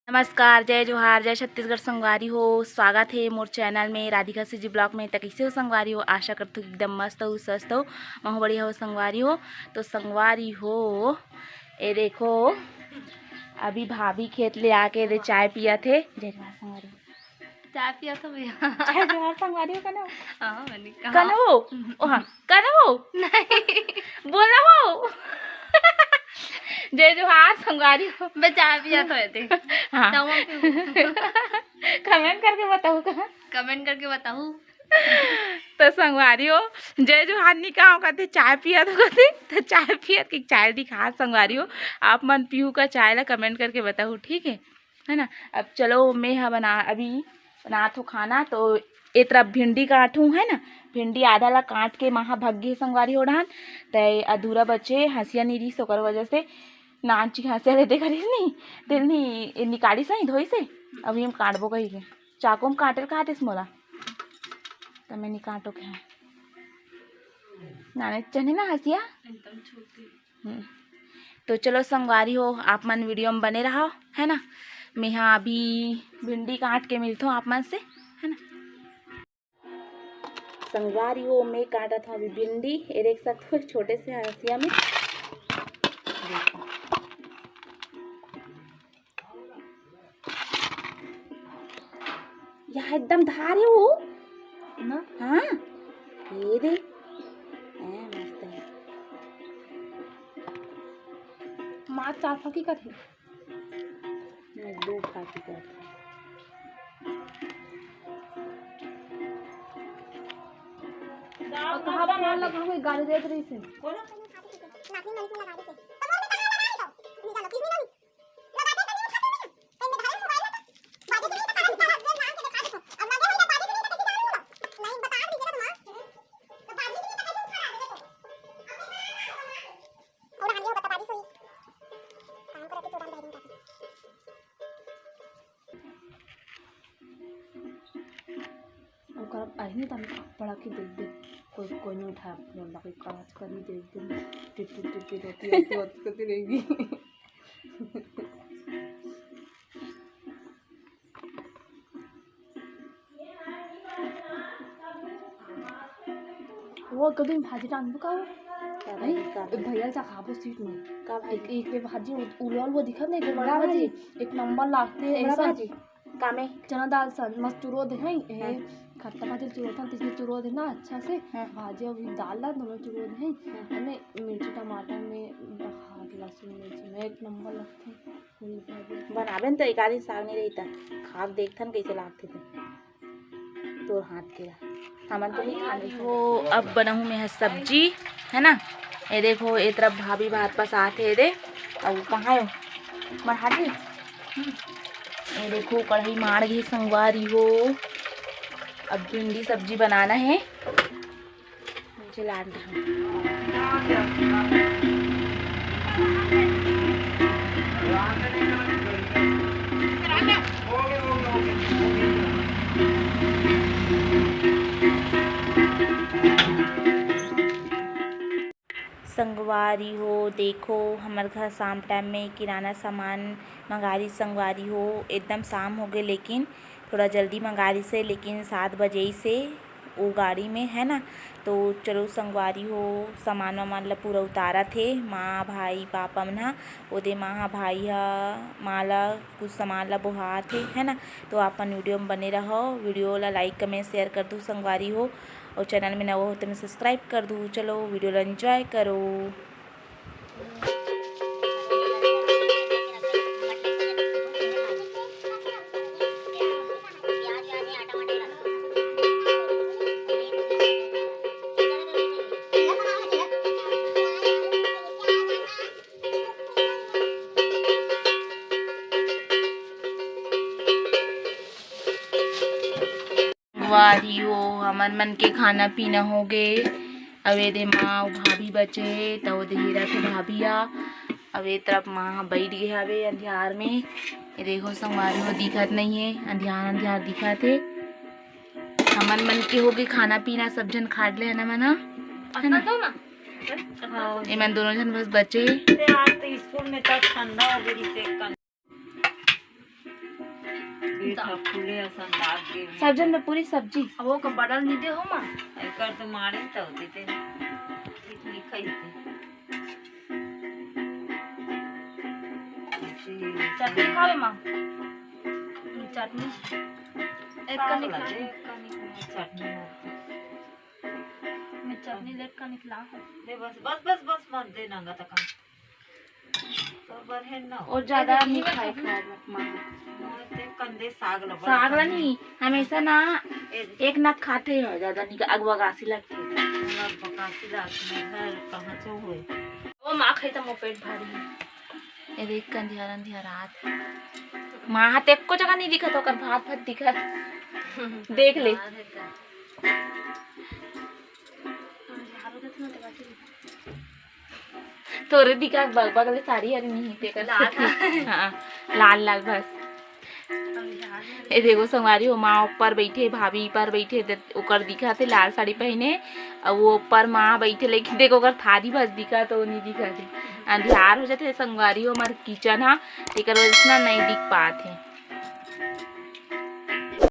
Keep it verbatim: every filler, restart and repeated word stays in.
नमस्कार, जय जोहार, जय छत्तीसगढ़ संगवारी हो। स्वागत हे मोर चैनल में, राधिका सीजी ब्लॉग में। त कइसे हो संगवारी हो? आशा करथों कि एकदम मस्त हो, स्वस्थ हो, महू बढ़िया हो संगवारी हो। तो संगवारी हो, ए देखो, अभी भाभी खेत ले आके दे चाय पियत हे। जय जोहार संगवारी हो। चाय पियत हो भैया? जय जोहार संगवारी हो, कने हो? हाँ, मैंने कहा। कने हो? ओ हाँ, कने हो? नहीं। बोला हो। जय जोहार संगवारी हो। मैं चाय पियत हो एदे। हाँ। तब हम पीहू। Comment करके बताहू का? Comment करके बताहू। तो संगवारी हो, जय जोहार नी कहा कथे, चाय पियत हो कथे, तो चाय पियत कि चाय दिखा संगवारी हो। आप मन पीहू का चाय ला comment करके बताहू, ठीक है? है ना। अब चलो, मैं ह बना, अभी बनात हो खाना। तो ए तरफ भिंडी काटूँ, है ना, भिंडी आधा ला काट के माँ ह भग गे संगवारी हो डाहन, त अधूरा बचे, हंसिया नी रिहिस, ओकर वजह से नानची हंसिया लेते करिस नी, तेल नी निकालिस, नहीं धोइस हे। अभी हम काटबो कही के, चाकू में काटे ल कहा दिस मोला, त मैं नी काटो के है। नाने चने ना हंसिया। एकदम छोटी। हम्म। तो चलो संगवारी हो, आप मन video में बने रहो, है ना। मैं हा अभी भिंडी काट के मिलथों आप मन से, है ना। संगवारी हो, मैं काटत हूँ अभी भिंडी। ये देख सकते हो, छोटे से हंसिया में। देखो। यह एकदम धार हे वो। ना? हाँ, ये दे। ए, मस्त हे। माँ चार फाकी कथे। नहीं, दो फाकी कथे। और कहाँ फोन लगा हुआ गाड़ी देत रही से। ओकर अब आही नहीं, तो हम पड़ा के देख दे, कोई, कोई नहीं उठाया फोन, बाकी काज करी देख दे, टिट टिट टिट टिट होती है, तो होती, होती रहेगी। वो कभी भाजी टांगबो का हो? का नहीं, भाजी, का भाजी? भैया चा खाबो सीट में। का भाजी? एक, एक भाजी उ-, उलवा उलवा दिखत नहीं, बड़ा बड़ा भाजी, भाजी? एक नंबर लागथे, बड़ा ऐसा भाजी? कामे? चना दाल सन, मस्त चुरो दे हैं, ए, हाँ। खट्टा भाजी चुरो था, तिसने चुरो दे ना अच्छा से, हाँ। भाजी अभी दाल ला दोनों चुरो दे हैं, हाँ। अने मिर्ची टमाटर में, हाँ, लहसुन मिर्ची में एक नंबर लगथे। बनाबे न तो एक आदि साग नहीं रही त खा के देखथन कैसे लागथे ते। तोर हाथ के ला। हमन तो नहीं खाने। वो अब बनाहूँ मैं ह सब्जी, है ना। ये देखो, ये तरफ भाभी भात पसात हे दे। अब कहाँ हो? मर हाथ दे। ये देखो, कढ़ाई मार गई संगवारी हो। अब भिंडी सब्जी बनाना है। मुझे लान रहा। संगवारी हो, देखो, हमर घर शाम टाइम में किराना सामान मंगारी संगवारी हो, एकदम शाम हो गए, लेकिन थोड़ा जल्दी मंगारी से, लेकिन सात बजे से वो गाड़ी में, है ना। तो चलो संगवारी हो, सामान वामान ला पूरा उतारत हे माँ, भाई, पापा मन ह। ओदे माँ ह, भाई ह माँ ला कुछ सामान ला बोहात हे, है ना। तो आप मन video में बने रहो, video ला like, comment, share कर दू संगवारी हो, और channel में नवा हो तो मैं subscribe कर दू। चलो video ला enjoy करो। संगवारी हो, हमर मन के खाना पीना हो गे। अब एदे माँ अउ भाभी बचे हे, त ओदे हीरा के भाभी आ। अब ए तरफ माँ ह बइठ गे हवे अंधियार में। ए देखो संगवारी हो, दिखत नइ हे, अंधियार अंधियार दिखत हे। हमन मन के हो गे खाना पीना, सब झन खा ले हन हमन ह, है ना? हाँ। एमन दोनों झन बस बचे हे। अरे आज तो स्कूल में तो ठंडा हो गई से। मीठा फूले असन लाग गे। सब जन तो पूरी सब्जी। अब वो का बदल नहीं दे हो माँ। एकर तो मारे तो होते थे। ठीक लिखाई थे। चटनी खावे माँ। चटनी। एक कनिक चटनी। मैं चटनी लेट कनिक ला। दे बस बस बस बस मत दे नंगा तक। तो बरहन ना हो। और ज्यादा नहीं खाए खाए मत माँ। मोर ते कंदे साग ला बड़ा साग ला कंदे। नहीं, हमेशा ना ए, एक ना खाते हो ज्यादा नहीं, अगवा गासी लगती है। मोला बकासी ला अपने घर कहाँ चो होए। वो माँ खाई तो मोर पेट भारी है। ये देख कंधियार अंधियार आत। माँ हाथ एको जगह नहीं दिखत, ओकर भात भात दिखत। देख ले। तोरे दिखा बग बगले साड़ी हरी नहीं तेकर। लाल। हाँ, लाल लाल बस। ए देखो संगवारी हो, माँ ऊपर बैठे, भाभी ऊपर बैठे, दे- ओकर दिखा थे लाल साड़ी पहने, और वो ऊपर माँ बैठे, लेकिन देखो ओकर थारी बस दिखा तो नहीं दिखा थे। अंधियार हो जाते संगवारी हो, हमार किचन हा, तेकर वजह से ना नहीं दिख पात है।